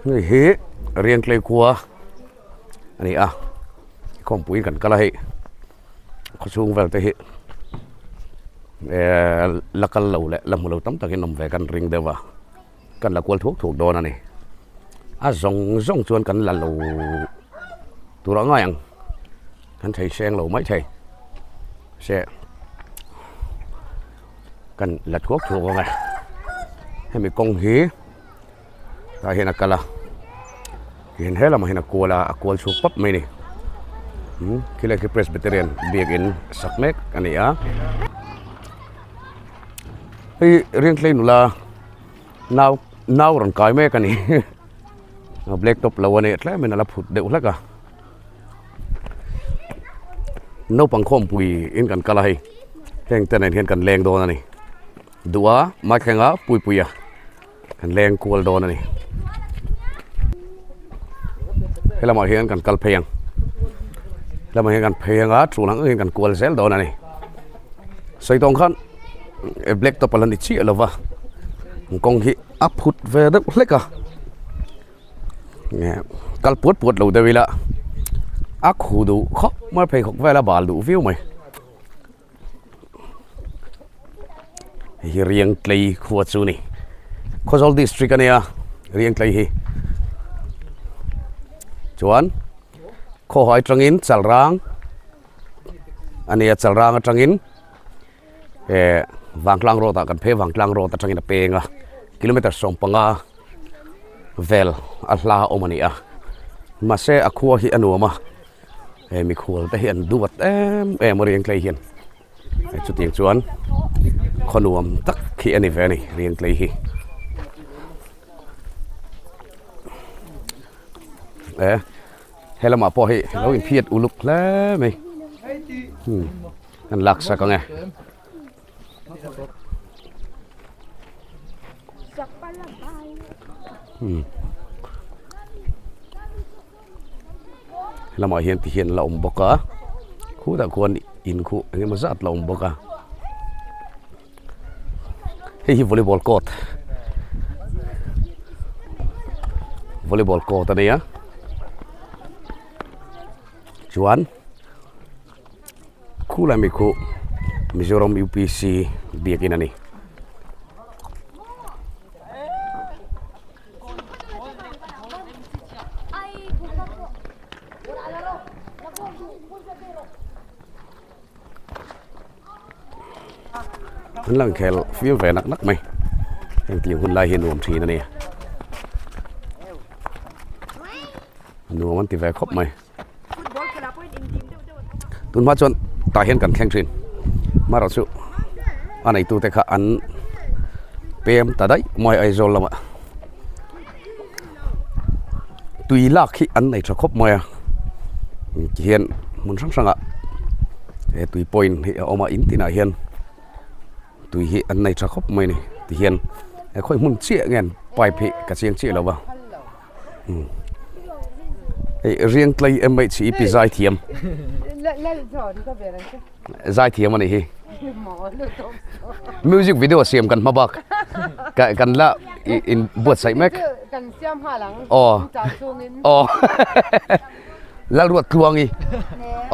Hei hi Riangtlei khua a ni a khawmpuiin kan kal a hei khawchhung vel te hi ehh la kal lo leh la hmu lo tam takin awm ve kan ring deuh a kan la kual thuak thuak dawn a ni a zawng zawng chuan kan la lo tur a ngai ang kan thei seng lo maithei se kan la thuak thuak ang e hemi kawng hi tah hian a kal a tihian he lamah hian a kual a a kual chhuak pap mai a ni umm khilai khi presbyterian biakin sak mek a ni a hei Riangtlei nula nau nau rawn kai mek a ni black top lo a nia tlemin a la phut deuh hlek a naupang khawmpui in kan kal a hei heng te nen hian kan leng dawn a ni. Duh a Maithlenga Puipuia kan leng kual dawn a ni. He lamah hian kan kal phei ang. He lamah hian kan phei ang a tul ang angin kan kual zel dawn a ni. Sawi tawng khan black top a la ni chiah lo va, kawng hi a phut ve deuh hlek a. Kal puat puat lo deuh ila a khu duh khawp mai pheikhawk vel a bal duh viau mai. Hei hi Riangtlei khua chu a ni Khawzawl district a nia Riangtlei hi chuan khawhai atangin Chalrang a nia Chalrang atangin eh Vangtlang road ah kan phei a Vangtlang road atangin a peng a kilometer 15 vel a hla awm a ni a mahse a khua hi a nuam a. He mikhual te hi an duat em em a Riangtlei hian chutiang chuan khaw nuam tak hi a ni ve a ni Riangtlei hi e he lamah pawh hei lo inphiat uluk hle mai an lak sak ang e. Lamah hian ti hian la awm bawk a khutah khuan in khu eng emaw zat la awm bawk a hei hi volleyball court volleyball court a nia chuan khulai mi khu Mizoram U_P_C biakin a ni. An lang khel fim ve nak nak mai heng tiang hun lai hi nuam thin a ni nuam an ti ve khawp mai. Tun hma chuan tah hian kan thleng thin marawh chu a neitu te kha an pem ta daih mai Aizawl lamah tui lak hi an nei tha khawp mai a ti hian hmun hrang hrangah he tui point hi a awm a in tinah hian tui hi an nei tha khawp mai a ni ti hian he khawi hmun chiah nge pipe hi ka chiang chiah lo va. Hei Riangtlei MHEP zaithiam zaithiam a nih hi music video siam kan hma bak kan la in buatsaih mek aw aw Lalruat Tluangi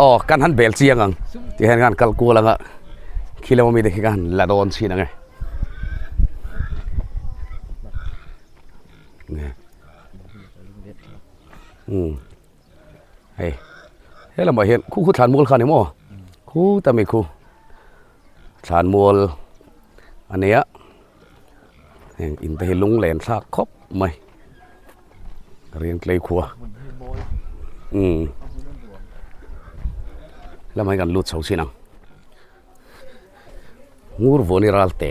aw kan han bel chiang ang ti hian kan kal kual anga khi lama mite khi ka han la dawn chhin ang e. Hei he lamah hian khu khu thlan mual kha a ni maw khu ta mi khu thlan mual a nia heng in te hi lung len thlak khawp mai Riangtlei khua umm lamah hian kan lut chho chin ang. Ngur Vuani Ralte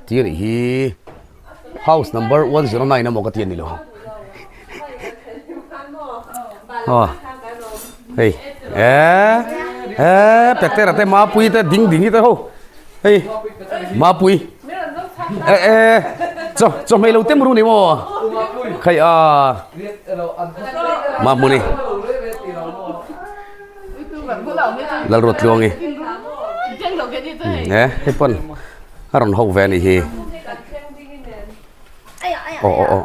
tih a nih hi house number 109 emaw ka ti a ni lo aw hei eee eee Petera te Mapuii te ding ding te ho hei Mapuii e e chaw chaw hmei lo tem ru ni maw khai a Mahmuni. Lalruatluangi e hei pawn a rawn ho ve a nih hi aw aw aw.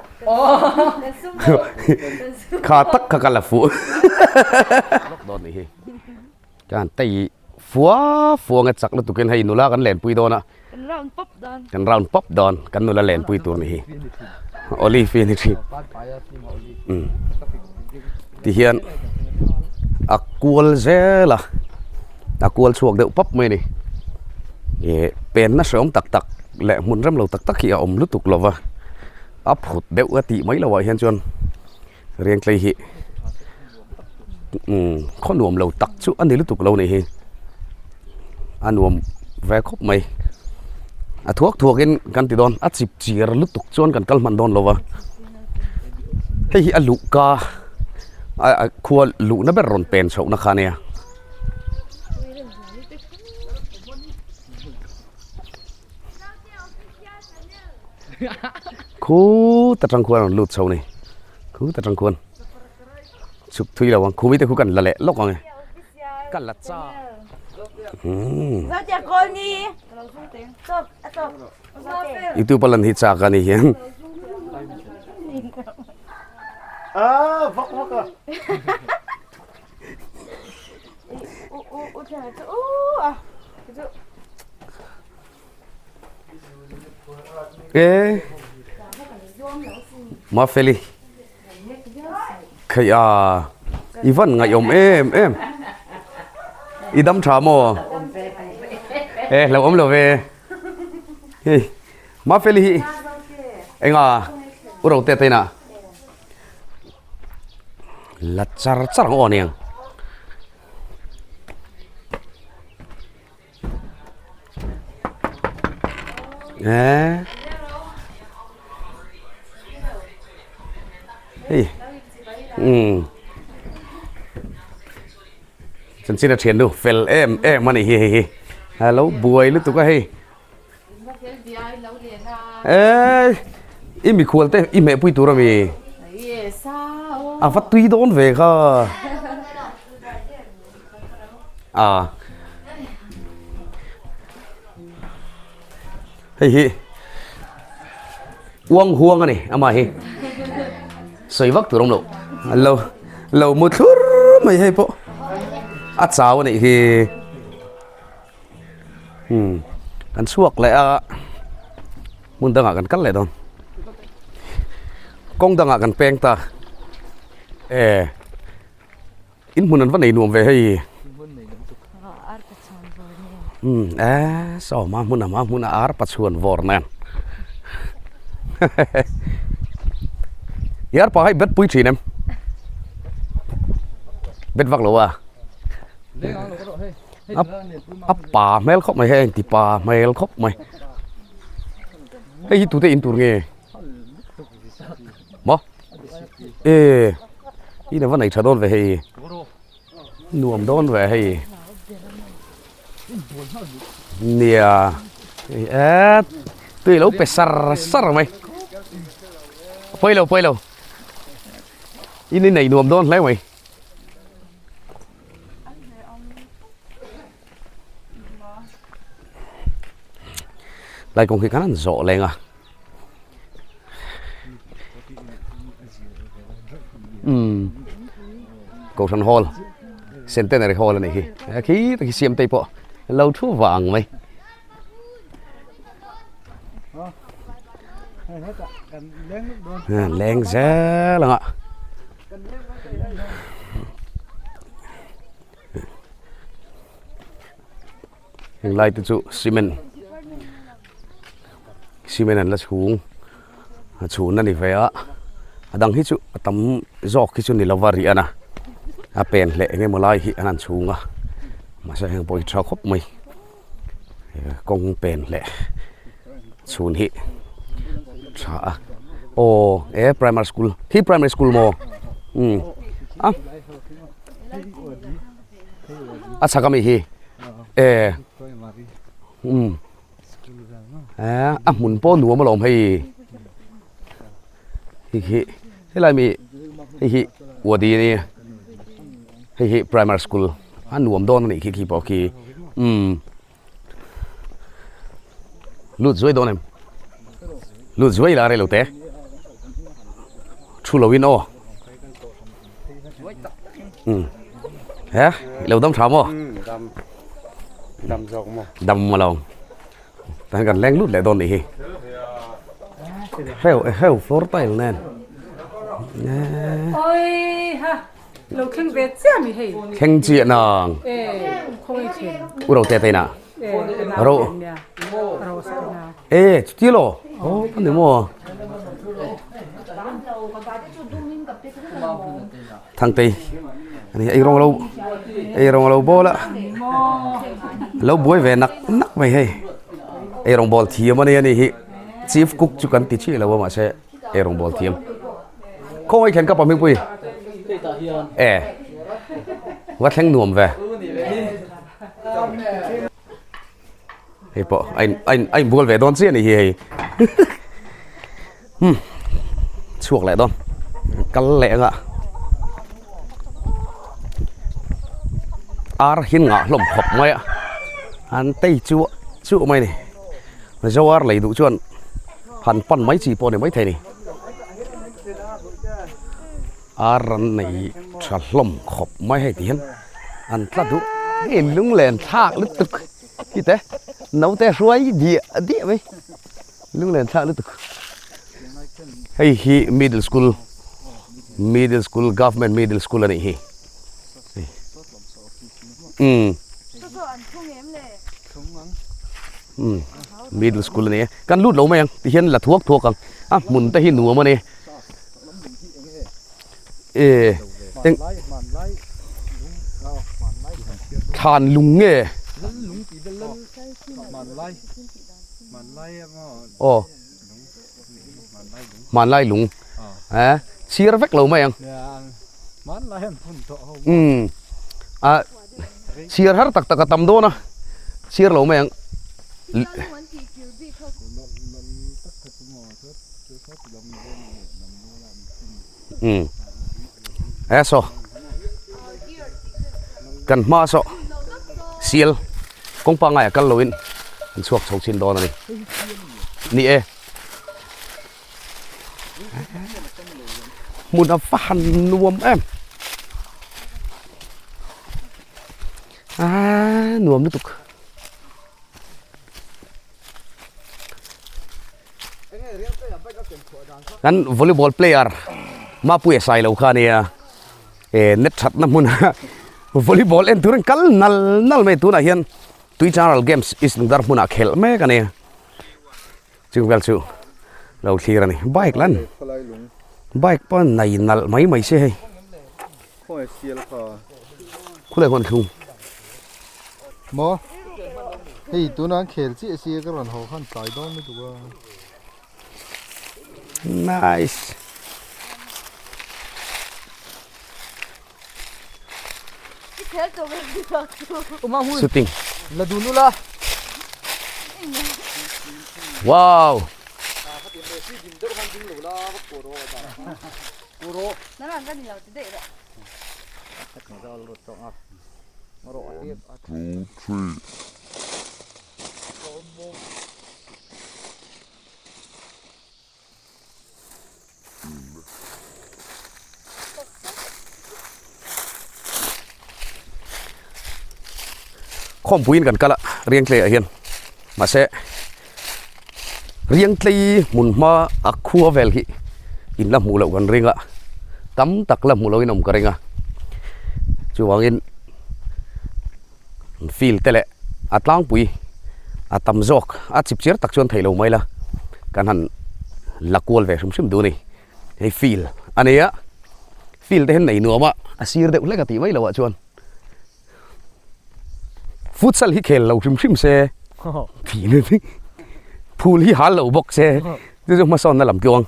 Kha tak kha ka la fuh. Lawk dawn nih hi. Ka han tei fua fua nge chak lutukin hei nula kan lenpui dawn a. Kan round pawp dawn. Kan round pawp dawn. Kan nula lenpui tur nih hi. Olive hi a ni thin. Umm. Tihian a kual zel a. A kual chhuak deuh pawp mai a ni. Ih penna hreawm tak tak leh hmun rem lo tak tak hi a awm lutuk lo va. A phut deuh a tih mai loh ah hian chuan Riangtlei hi umm khaw nuam lo tak chu a ni lutuk lo nih hi a nuam ve khawp mai a thuak thuak in kan ti dawn a chip chir lutuk chuan kan kal hman dawn lo va hei hi a luh ka a khua luhna ber rawn pen chhoh na kha ania. Khuta tang khuan a rawn lut chho a ni khuta tang khuan chhuk thui lo ang khumi te khu kan la leh lawk ang e ka la chak umm youtube a lan hi chak a ni hian. E Mafeli Khaih a i van ngaihawm em em i dam tha maw e lo awm lo ve hei Mafeli hi enga u ro te te inah la char char ang aw aniang. Eee hei umm chanchin a thian nu fel em em a ni hi hei hi a lo buai lutuk a hei eee i mikhual te i hmehpui tur a mi a va tui dawn ve kha. A hei hi uang huang a ni amah hi sawi vak tur awm loh lo lo mu thlur mai hei pawh a chau a nih hi umm kan chhuak leh a hmun dangah kan kal leh dawn kawng dangah kan peng ta e. In hmun an va nei nuam ve hei. Umm e saw hma hmun a hma hmun a ar pachhuan vawr nen. I arpa hei bet pui thin em? Bet vak lo a. A pa hmel khawp mai hei a inti pa hmel khawp mai. Hei hi tute in tur nge? Maw? E in ava nei tha dawn ve hei nuam dawn ve hei nia hei e tui lo pe sar sar mai pawi lo pawi lo in in nei nuam dawn hle mai. Lai kawng hi khan an zawh leng a. Umm Kohhran hall Centenary hall a nih hi a khi tak hi siam te pawh lo thu vang mai. Leng zel ang a. Heng lai te chu cement cement an la chhung a chhun a ni ve a a dang hi chu a tam zawk hi chu ni lova rih a a pen leh eng emaw lai hi an han chhung a mahse heng pawh hi tha khawp mai kawng pen leh chhun hi tha a aw he primary school hi primary school maw umm a. A chhak ami hi e umm a hmun pawh nuam alawm hei hei hi helai mi hei hi wadi a nia hei hi primary school a nuam dawn a nih khi khi pawh khi umm lut zuai dawn em lut zuai la rei lo te. Thu lo in aw. Um. He, lo dam tha maw? Dam. Dam zawk maw? Dam maw lo. Tan kan leng lut leh dawn nih hi. Heu heu floor tile nen. Oi ha. Lo thleng ve chiah mi hei. Thleng chiah nang. E khawngaih thleng. U ro te te na. E ro. Ro sa na. E chuti lo. Oh ani maw. Thangtei ani ei rawng lo ei rawng lo bawl a lo buai ve nak nak mai hei ei rawng bawl thiam ani ani hi chief cook chu kan ti chi lo a mahse ei rawng bawl thiam khawngaih thlen ka pa hmingpui e va thleng nuam ve hei pawh a in a in a inbual ve dawn chiah a nih hi hei umm chhuak leh dawn kal leh anga ar hi an ngah hlawm khawp mai a an tei chu chu mai a ni mizo ar lei duh chuan han pan mai chi pawh a ni maithei a ni ar an nei tha hlawm khawp mai hei ti hian an tla duh hei lunglen thlak lutuk khi te naute hruai diah diah mai lunglen thlak lutuk hei hi middle school middle school government middle school a nih hi umm umm middle school a ni a kan lut lo mai ang ti hian la thuak thuak ang a hmun te hi nuam a ni. E eng thlan lung nge aw hmanlai lung e chhiar vek lo mai ang umm a chhiar har tak tak a tam dawn a chhiar lo mai ang. Umm he saw kan hma saw sial kawng pangngai ah kal lo in an chhuak chho chin dawn a ni ni e hmun a va han nuam em aaa nuam lutuk. Kan volleyball player Mapuia Sailo kha ania eh net thatna hmuna volleyball en turin kal nal nal mai tunah hian tui changral games east lungdar hmunah khelh mek a ni chung vel chu lo thlir a ni bike lan bike pawh nei nalh mai mai se hei khulai huan thlung. Maw? Hei tuna an khel chiah sia ka rawn haw khan tlai dawn lutuk a. Nice. Shooting. La dun ula. Wow. Khawmpuiin kan kal a Riangtlei ah hian mahse Riangtlei hmun hma a khua vel hi in la hmuh loh kan ring a tam tak la hmuh loh in awm ka ring a chuvangin field te leh a tlangpui a tam zawk a chip chiar tak chuan theih lo mai la kan han la kual ve hrim hrim duh a ni hei field a ni a field te hian nei nuam a a sir deuh hlek a tih mai loh ah chuan. Futsal hi khel lo hrim hrim se phul hi hal lo bawk se chu chu hmasawnna lam tluang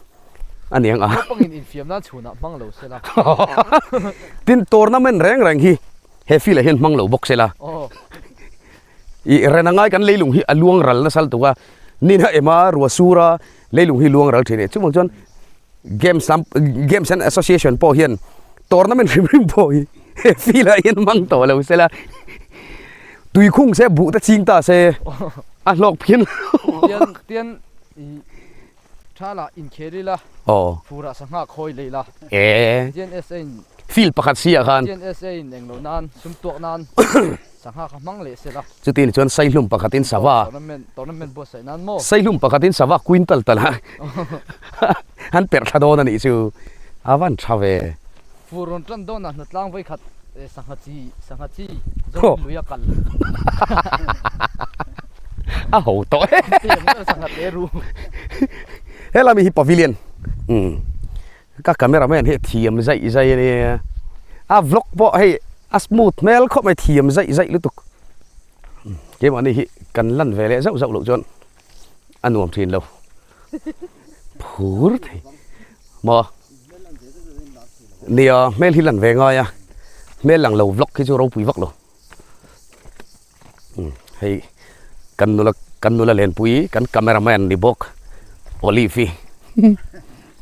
a ni ang a. Naupangin infiamna chhunah hmang lo se la. Tin tournament reng reng hi he field ah hian hmang lo bawk se la. I ren angai kan leilung hi a luang ral nasa lutuk a nina ema rua sura leilung hi luang ral thin e chuvang chuan games lam games and association pawh hian tournament hrim hrim pawh hi he field ah hian hmang tawh lo sela tui khung se buh te ching ta se a hlawk phian tian tian i. Tha la inkhel ila. Aw. Furah sangha khawi lei la. E. GNSA in. Field pakhat si ah khan. GNSA in englo nan, sum tuak nan sangha kha hmang leh se la. Chuti ni chuan Saihlum pakhatin sava. Tournament, tournament buatsaih nan maw? Saihlum pakhatin sava quintal tal a han perh thla dawn a nih chu. A van tha ve. Fur rawn tan dawnah hnatlang vawikhat sangha chi, sangha chi zawng lui a kal. A ho tawh e. Sangha te ru. Helami hi pavilion. Umm. Ka camera man hi a thiam zaih zaih a nia. A vlog pawh hei a smooth hmel khawp mai thiam zaih zaih lutuk. Keimahni hi kan lan ve leh zauh zauh loh chuan a nuam thin lo. Phur thei maw? Nia hmel hi lan ve ngai a, hmel lang lo vlog hi chu ropui vak lo. Hei kan nula kan nula lenpui kan camera man ni bawk Olive i.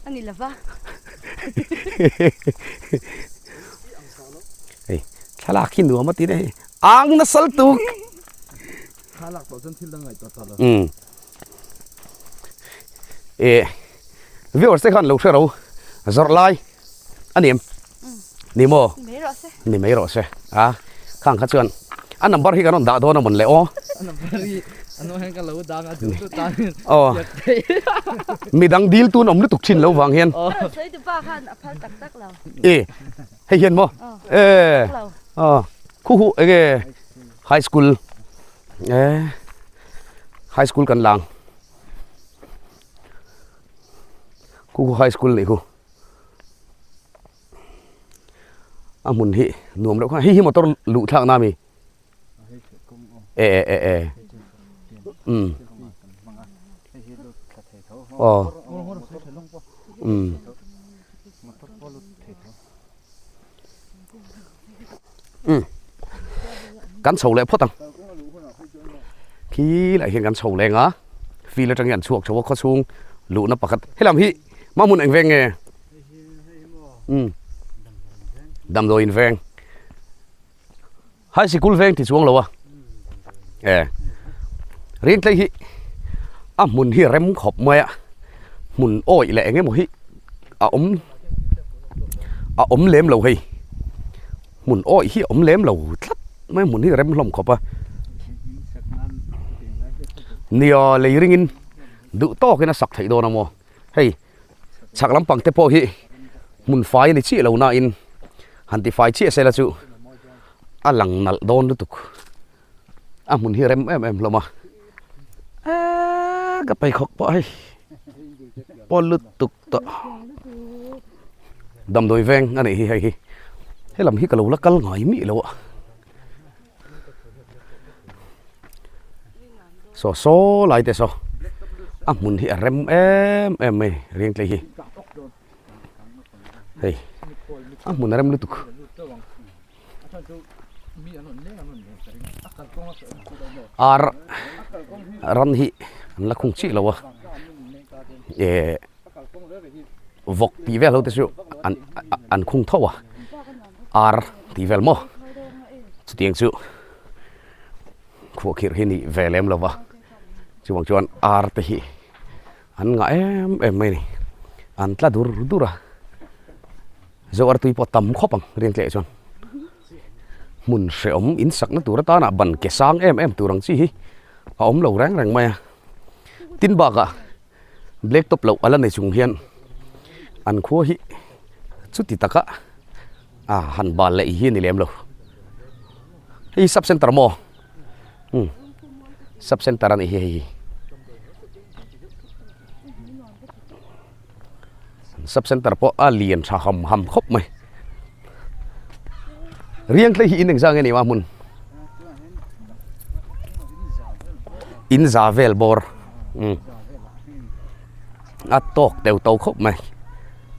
A ni lova. Hei thlalak hi nuam a ti daih ang nasal tuk. Thlalak tawh chuan thil dang ngaihtuah tawh lo. E viewers te khan lo hre ro zawrh lai a ni em ni maw ni mai rawh se a khang kha chuan a number hi kan rawn dah dawn a mawn le aw aw midang dil tun awm lutuk thin lo vang hian e hei hian maw e aw khu hu enge high school e high school kan lang Khu khu high school nih khu a hmun hi nuam reuh kha hei hi motor luh thlak na ami e e e e um aw um um kan chho leh phawt ang khi lai hian kan chho leng a field atang hian an chhuak chho a khawchhung luhna pakhat helam hi mahmun eng veng nge um damdawiin veng high sikul veng ti chuang lo a e rintlei hi a hmun hi rem khawp mai a hmun awih leh eng emaw hi a awm a awm lem lo hei hmun awih hi a awm lem lo tlat mai hmun hi rem hlawm khawp a nia lei ringin duh tawkin a sak theih dawn a maw hei chhak lampang te pawh hi hmun fai a ni chiah lo nain han ti fai chiah sela chu a lang nalh dawn lutuk a hmun hi rem em em hlawm a eee ka pheikhawk pawh hei pawl lutuk tawh damdawi veng a nih hi hei hi helam hi ka lo la kal ngai miah lo a saw saw lai te saw a hmun hi a rem em em mai Riangtlei hi hei a hmun a rem lutuk. Ar ran hi an la khung chiah lo a eh vawk tih vel ho te chu an an khung tho a ar tih vel maw chutiang chu khuahkhirh hi nih ve lem lo va chuvang chuan ar te hi an ngah em em mai a ni an tla dur dur a zo artui pawh tam khawp ang riang tleh chuan hmun hrehawm in sakna tur atana ban ke sang em em tur ang chi hi a awm lo reng reng mai a tin bakah black top loh a la nei chung hian an khua hi chuti taka a han bal leh hi a ni lem lo hei sub center maw um sub center a nih hi hei hi sub center pawh a lian tha ham ham khawp mai riang tlei hi in engzah nge ni ma hmun in za vel bawr um a tawk deuh to khawp mai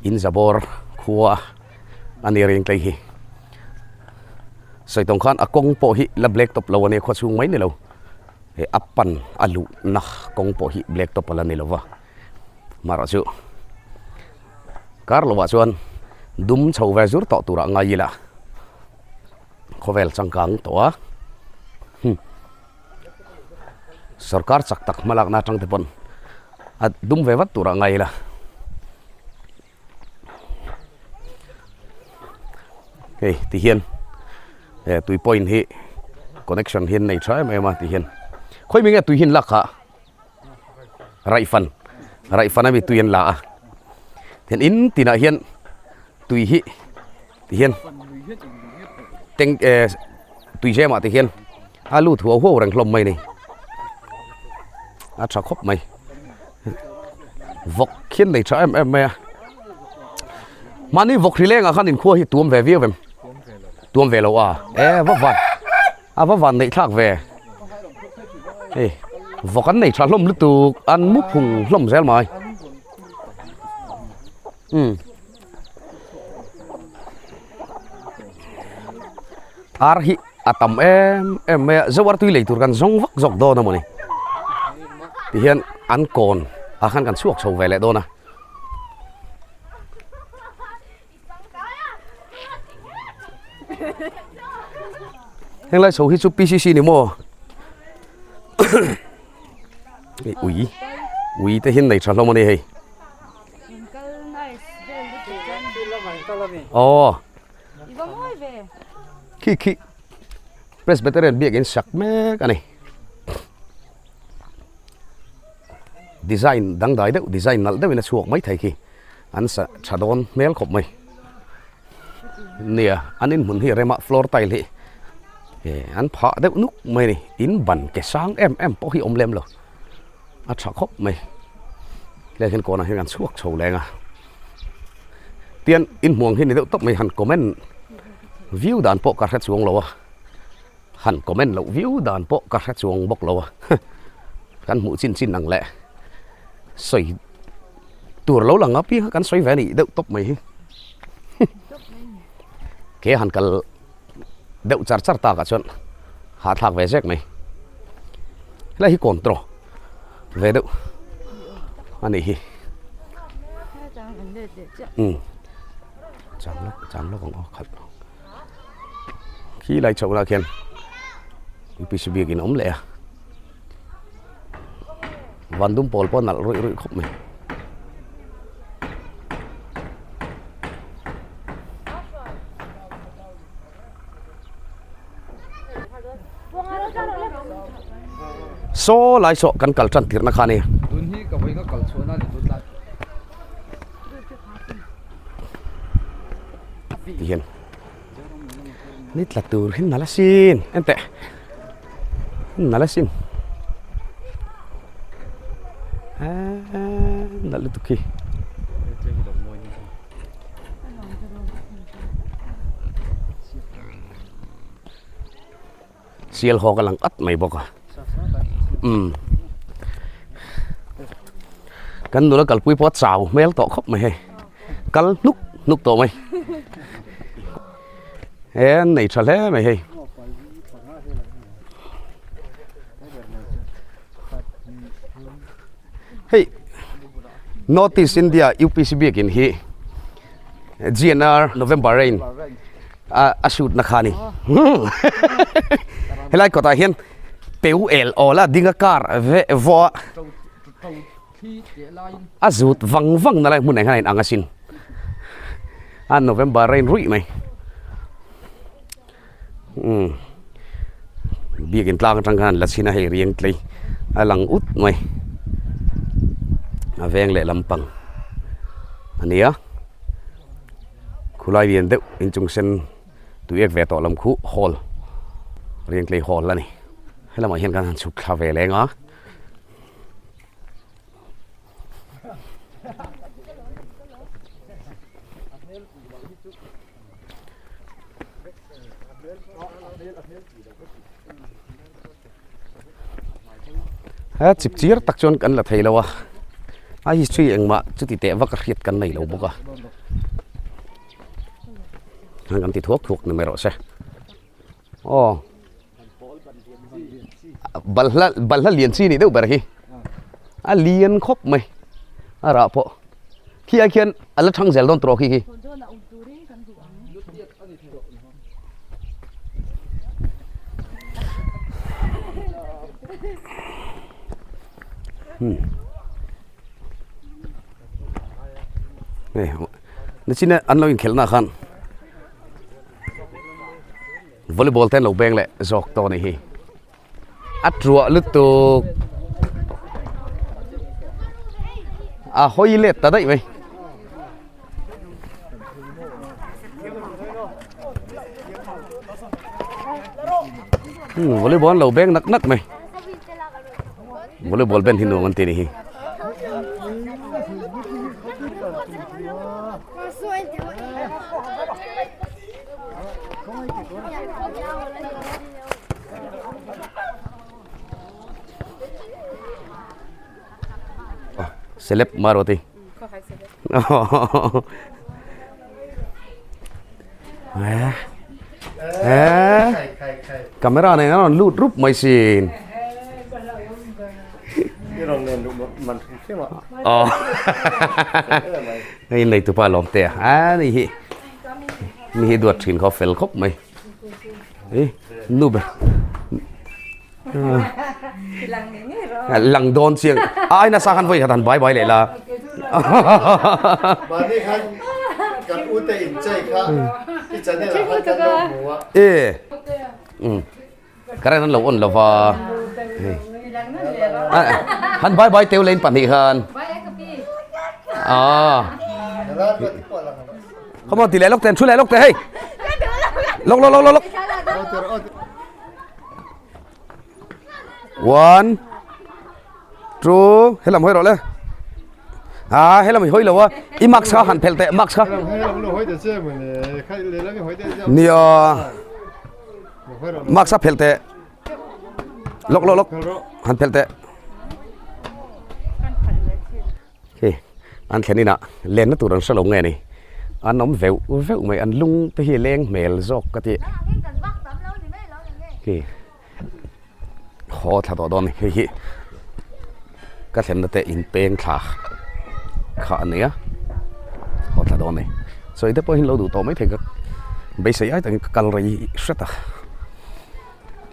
in za bawr khua a ni riang tlei hi sawi tawng khan a kawng pawh hi la black top lo a nia khaw chhung mai ni lo he a pan a luhna kawng pawh hi black top a la ni lo va. Marawh chu kar lovah chuan dum chho ve zur tawh turah ngai ila khawvel changkang tawh a hmm sorkar chak tak hmalakna atang te pawn A dum ve vat turah ngai ila. Hei ti hian eh tui point hi connection hi an nei tha em em a ti hian khawi mi nge tui hi an lak kha raih fan raih fan ami tui an la a tihian in tinah hian tui hi ti hian tank eh tui zem ah te hian a lut huau huau reng hlawm mai a ni a tha khawp mai vawk khian nei tha em em mai a mahni vawk hri leng ah khan inkhua hi tuam ve viau em tuam ve lo a e va van a va van neih thlak ve hei vawk an nei tha hlawm lutuk an mu phung hlawm zel mai umm. Ar hi a tam em em mai a zo artui lei tur kan zawng vak zawk dawn a mawni tihian an kawn ah khan kan chhuak chho ve leh dawn a. Heng lai chho hi chu P_C_C ni maw hei ui ui te hian nei tha hlawm a ni hei. Aw khi khi Presbyterian biakin sak mek a ni design dangdai deuh design nalh deuhin a chhuak maithei khi an sa tha dawn hmel khawp mai nia an inhmun hi rema floor tile hi eh an phah deuh nuk mai a ni in ban ke sang em em pawh hi awm lem lo. a tha khawp mai helai hian kawnah hian an chhuak chho leng a tian inhmuang hi ni deuh tawp mai han comment view dan pawh ka hre chuang lo a han comment loh view dan pawh ka hre chuang bawk lo a kan hmuh chin chin ang leh sawi tur lo lang apiang kha kan sawi ve a nih deuh tawp mai hi ke han kal deuh char char takah chuan hahthlak ve zek mai helai hi kawn tawh ve deuh a nih hi umm chang lawk chang lawk ang aw khalh khi lai chhoh lah khian U_P_C biakin a awm leh a van dum pawl pawh a nalh ruih ruih khawp mai. Saw lai saw kan kal tan tirhna kha a ni. Tun hi ka vawi ka kal chhuahna a ni tut lai. Ti hian ni tla tur hi nalh asin enteh nalh asin eee nalh lutuk hi. Sial hawk a lang at mai bawk a umm kan nula kalpui pawh a chau hmel tawh khawp mai hei kal hnuk hnuk tawh mai he an nei tha hle mai hei. Hei North East India UPC biakin hi GNR November rain a a shoot na kha a ni helai kawtah hian peu el awl a ding a car ve vaw a a zut vang vang na lai hmun ah hian a inang asin a November rain ruih mai umm biakin tlang atang khan an la chhin a hei riang tlei a lang ut mai a veng leh lampang a ni a khulai lian deuh inchung sen tui ek ve tawh lam khu hall riang tlei hall a ni helamah hian kan han chhuk thla ve leng a. He chip chir tak chuan kan la thei lo a a history engmah chuti teh vak a hriat kan nei lo bawk a heng kan ti thuak thuak ni mai rawh se aw balhla balhla lian chi nih deuh ber hi a lian khawp mai a rah pawh khi ai khian a la thang zel dawn tawh khi khi. Hei nichina an lo inkhelh na khan volleyball te an lo beng leh zawk tawh a nih hi a truah lutuk a hawi let ta daih mai. Volleyball an lo beng nak nak mai volleyball ben hi nuam an ti a nih hi. Celeb Maruti. Camera nen a rawn lut rup mai sin. Hei nei tupa lawm te a ni hi. Mi hi duat thin khaw fel khawp mai. Nu ber. Lang dawn chiang. A ai nasa khan vawi khat han bai bai leh la. Mahni khan kan u te in chei kha i channel ah khan kan lo hmu a. E. Current an lo on lova. Han bai bai teu lein pahnih khan. Ah. Come on ti leh lawk te thu leh lawk te hei. Lawk lawk lawk lawk. One, two, helam hawi rawh le. Ah, helam i hawi lo a. I mask kha han phelh teh, mask kha. Nia. Mask kha phelh teh. Lawk lawk lawk. Han phelh teh. Hei an thlen inah lenna tur an hre lo nge ni an awm veuh veuh mai an lung te hi a leng hmel zawk ka ti hei haw thla tawh dawn a ni hei hi ka thlenna te in peng thla kha a ni a haw thla dawn a ni sawi te pawh hi an lo duh tawh maithei ka beisei ai takin ka kal rei hret a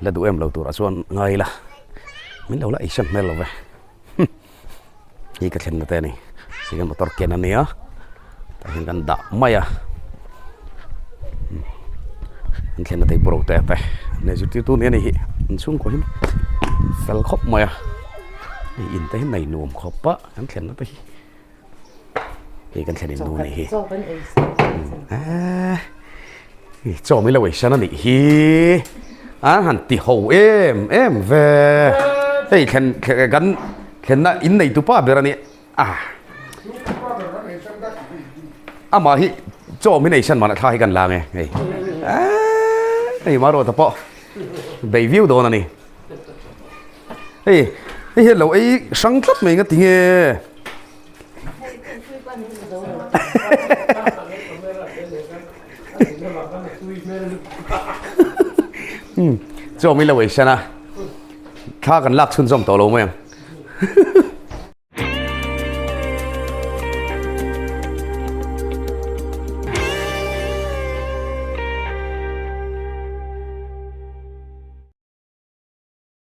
la duh em lo turah chuan ngai ila min lo la eisan hmel lo ve. Hi ka thlenna te a ni ti hian motor ken a nia tah hian kan dah mai a an thlenna te hi bro te te an zirtirtu nia ni hi an chhungkaw hi fel khawp mai a hei in te hi nei nuam khawp a kan thlenna te hi hei kan thlen in nu ni hi eee chaw mai lo ei san a nih hi an han ti ho em em ve hei thlen kan thlenna in nei tu pa ber a ni a amah hi chaw min ei san mahna thla hi kan la nge hei eee hei maruata pawh bei viau dawn a ni. Hei hei hian lo ei hrang tlat mai nga ti nge. Chaw mi lo ei san a thla kan lak chhunzawm tawh lo mai ang.